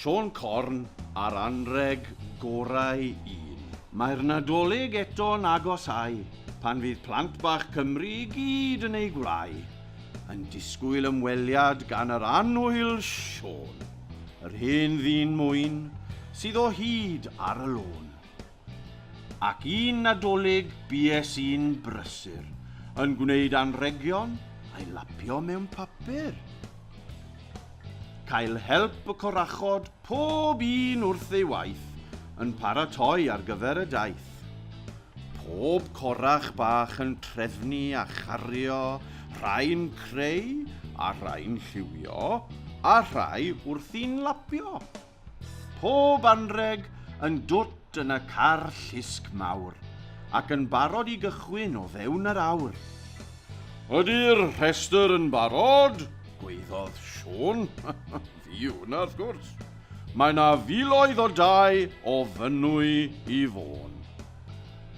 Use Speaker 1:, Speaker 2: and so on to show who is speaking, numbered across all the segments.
Speaker 1: Siôn Corn a'r anrheg gorau un. Mae'r Nadolig eto'n agosáu, pan fydd plant bach Cymru i gyd yn eu gwlâu, yn disgwyl ymweliad gan yr annwyl Siôn, yr hen ddyn mwyn sydd o hyd ar y lôn. Ac un Nadolig bues i'n brysur yn gwneud anrhegion a'i lapio mewn papur. Cael help y corachod, pob un wrth ei waith, yn paratoi ar gyfer y daith. Pob corach bach yn trefnu a chario, rhai'n creu a rhai'n lliwio, a rhai wrthi'n lapio. Pob anrheg yn dwt yn y car llusg mawr, ac yn barod i gychwyn o fewn yr awr. Ydy'r rhestr yn barod? gwaeddodd Siôn. Fi yw hwnna, wrth gwrs. Mae 'na filoedd o dai o Fynwy i Fôn.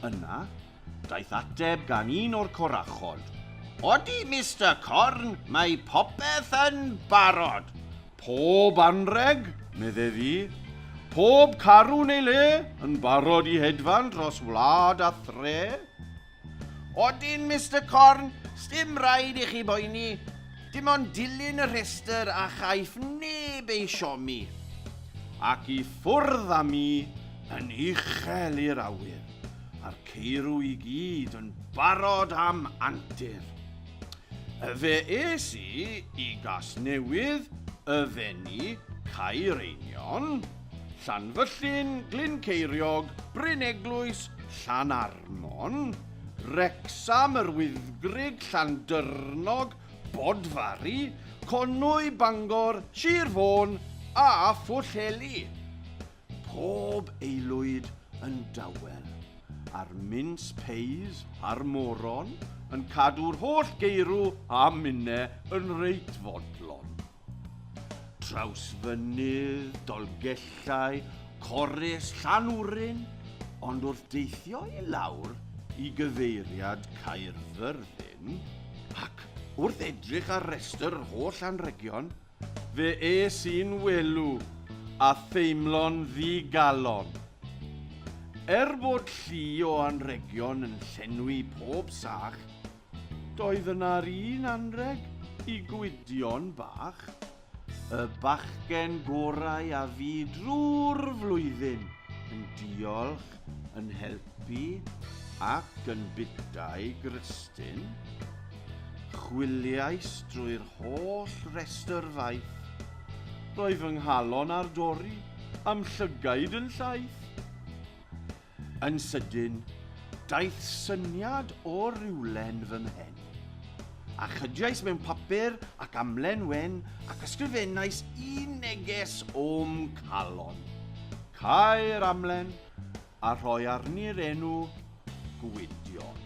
Speaker 1: Yna, Daeth ateb gan un o'r corachod. Odi, Mister Corn, mae popeth yn barod. Pob anrheg, medde fi. Pob carw neu le, yn barod i hedfan dros wlad a thre. Odyn, Mister Corn, sdim rhaid i chi boeni. Dim ond dilyn y rhestr a chaiff neb ei siomi. Ac i ffwrdd â mi yn uchel i'r awyr. A'r ceirw i gyd yn barod am antur. Fe es i i Gasnewydd, Y Fenni, Caereinion, Llanfyllin, Glyn Ceiriog, Bryn Eglwys, Llanarmon, Wrecsam, Yr Wyddgrug, Llandyrnog, Bodfari, Conwy, Bangor, Sir Fôn a Phwllheli. Pob aelwyd yn dawel, a'r mince peis a'r moron yn cadw'r holl geirw a minne yn reit fodlon. Trawsfynydd, Dolgellau, Corris, Llanwrin, ond wrth deithio i lawr i gyfeiriad Caerfyrddin, ac wrth edrych ar restr yr holl anrhegion, Fe es i'n welw a theimlo'n ddigalon. Er bod llu o anrhegion yn llenwi pob sach, doedd yna'r un anrheg i Gwydion bach, y bachgen gorau a fu drwy'r flwyddyn yn diolch, yn helpu ac yn bita ei grystyn. Chwiliais drwy'r holl restr faith. Roedd fy nghalon ar dorri, a'm llygaid yn llaith. Yn sydyn, daeth syniad o rywle'n fy mhen. A chydiais mewn papur ac amlen wen ac ysgrifennais un neges o'm calon. Cau'r amlen a rhoi arni'r enw Gwydion.